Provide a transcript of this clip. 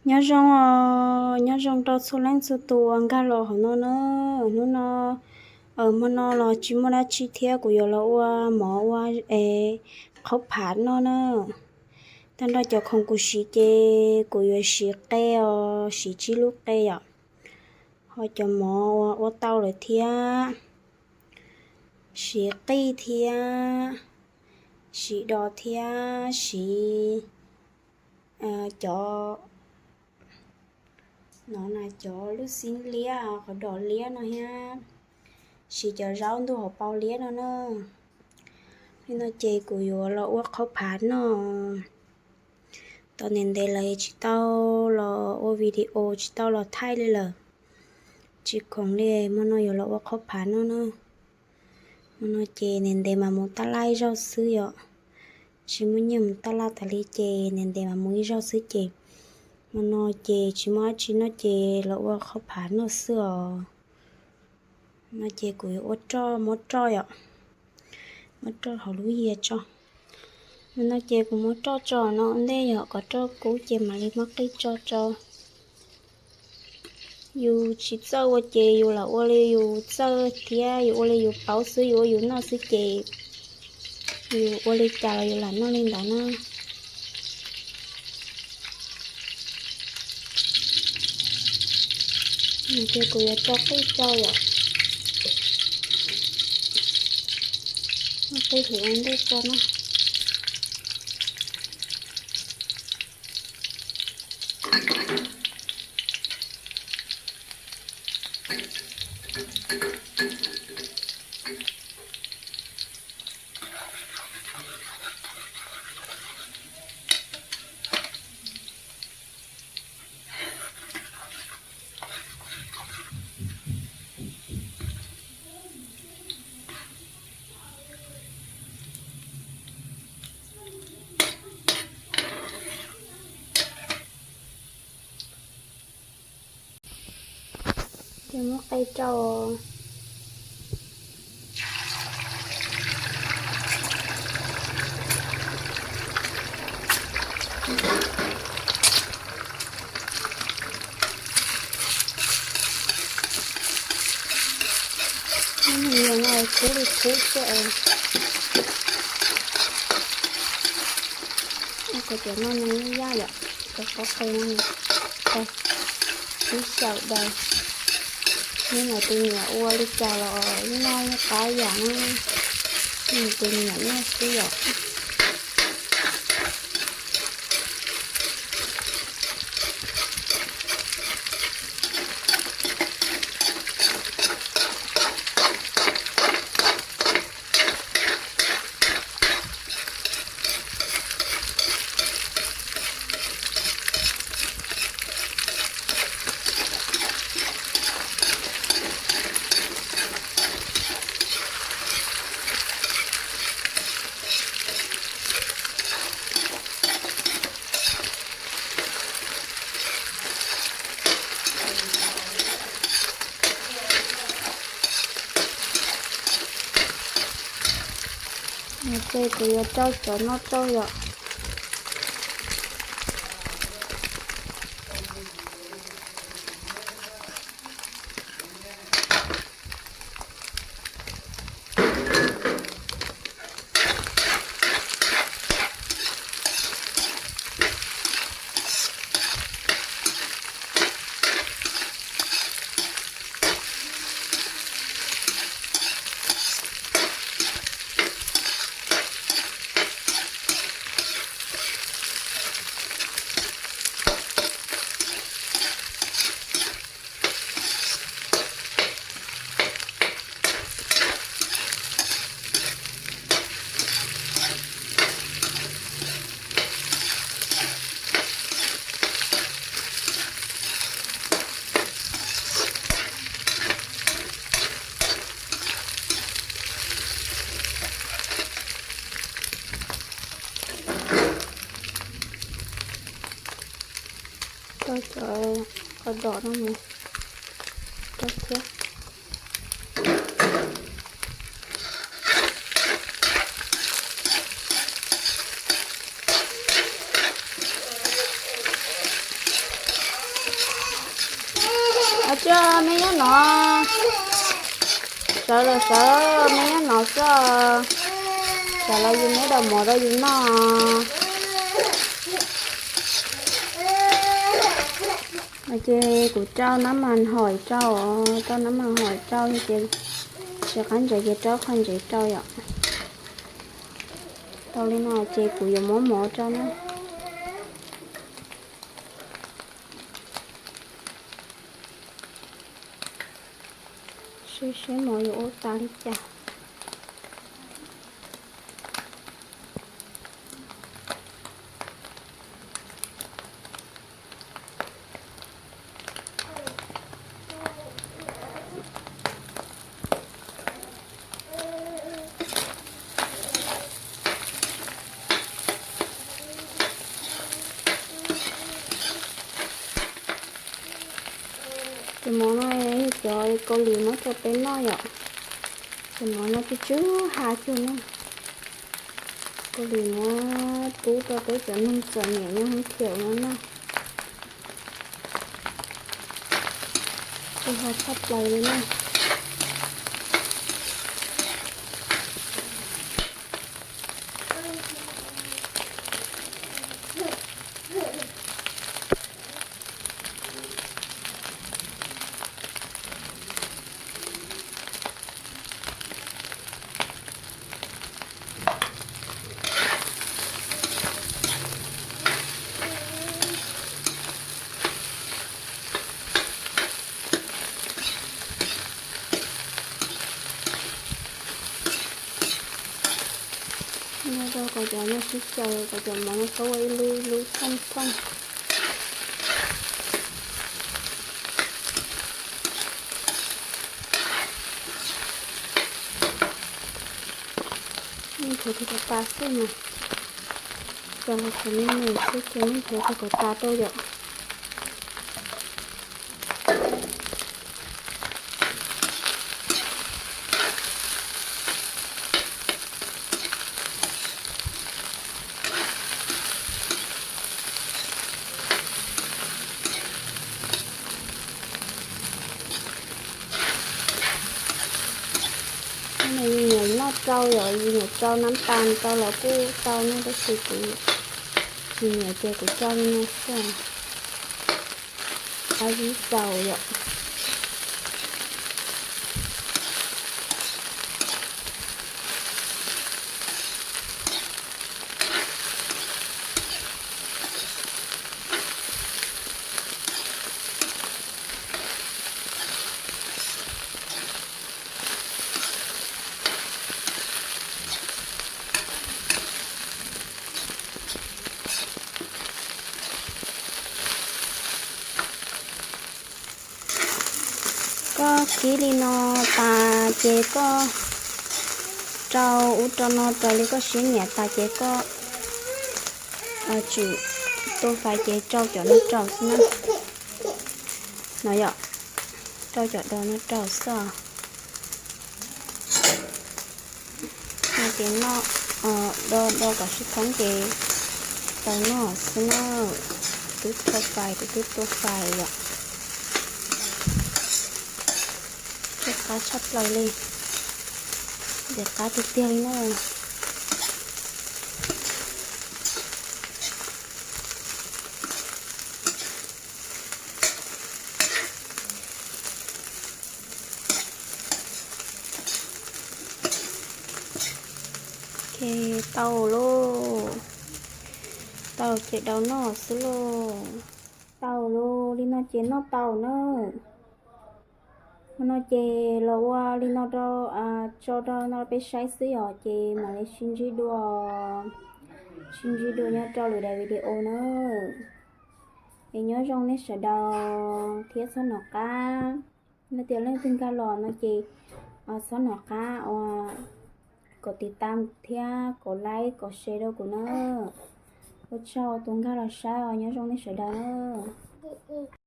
Nyob zoo os, nyob zoo rau txhua leej txhua tus uas nkag los hauv no na. Hnub no, hmo no los tsis muaj dab tsi thiab, kuv yuav los ua mov ua es qhaub phav noj na. Tag nrho cov khoom kuv siv ces kuv yuav siv qe os, siv tsib lub qe yom. Ho cov mov uas ua tau lawm thiab, siv qij thiab, siv dos thiab, siv cov no na, cov lub xib liab, qhov dos liab no thiab, siv cov zaub ntuj hauv paus liab no na. Li no ces kuv yuav los ua qhaub phav noj. Tau ntev ntev lawm tsis tau los ua video, tsis tau los thaij li lawm. Tsis khoom li, hmo no yuav los ua qhaub phav noj na. Hmo no ces ntev ntev mas mus taj laj ib zaug xwb yom. Tsis muaj nyiaj mus taj laj tas li ces ntev ntev mas mus ib zaug xwb ces hmo no ces tsis muaj dab tsi noj ces los ua qhaub phav noj xwb os. No ces kuv yuav ua roj, muab roj yom, muab roj hauv lub yias tso. No ces kuv muab roj tso no ua ntej yom, kom roj kub ces mam li muab qij tso tso. Yus tsis txawj ua ces yus lam ua li yus txawj thiab yus ua li yus paub xwb, yus ua yus noj xwb ces yus ua li cas los yus lam noj li ntawd na. Ces kuv yuav tso qij rau yom, muab qij hliv ua ntej tso na. Ces muab qe rau. Nyias no kub li kub xwb. Ua kom cov no nws yaj yom, cov pob qe no nws ib xyaum daws. Hnub no tus niam ua li cas los noj qab yam na, tus niam noj xwb yom. Ces kuv yuav rau cov no rau yom. Rau cov qos dos no mus rau thiab. Coj me nyob no, sawv los sawv me nyob no xwb. Sawv los yus me dau mov rau yus noj. Ces kuv rau nab mas hoim rau, rau nab mas hoim rau ces tsis qab ntsev ces rau qhov ntsev rau yom. Tau li no ces kuv yuav muab mov rau na. Seb seb mov yuav ua tas li cas. Ces mov no yog cov Kaus Lim muab rau peb noj yom. Ces mov no tsw tsw ha cuag no. Kaus Lim muab pub rau peb cov neeg txom nyem nyob hauv thiam no na. Tsw ha tshaj plaws li na. Nyob rau kom cov no sib xyaw kom cov mov no tau ua ib lub ib lub thooj thooj. Nyob rau kom tas xwb mas, cov no kuv me me xwb ces nyob rau kom tas rau yom. Yus nyiam noj rau yom, yus nyiam rau nab tas rau los kuj tau no tab sis kuv tsis nyiam ces kuv rau li no xwb. Qab zib xaus yom. Koj kib li no tas ces koj rau ub rau no raws li koj siab nyiam tas ces koj tsis tu fais ces rau cov no rau xwb na. No yom, rau cov dos no rau xwb. No ces noj, do do kom sib thoob ces tau noj xwb na. Twb tu fais, kuv twb tu fais yom. Twb qab tshaj plaws li, ntxim qab tiag tiag li na. Ok, tau lauj. Tau ces daus noj xwb lauj. Tau lauj, li no ces noj tau na. Hmo no ces los ua li no rau, tso rau no peb saib xwb yom, ces mam li sib ntsib dua, sib ntsib dua nyob rau lwm daim video na. Es nyob zoo nej sawv daws thiab txhob nov qab. Leej twg, leej twg nkag los no ces txhob nov qab ua kom tiv tam thiab kom like kom share rau kuv na. Ua tsaug tus nkag los saib os, nyob zoo nej sawv daws na.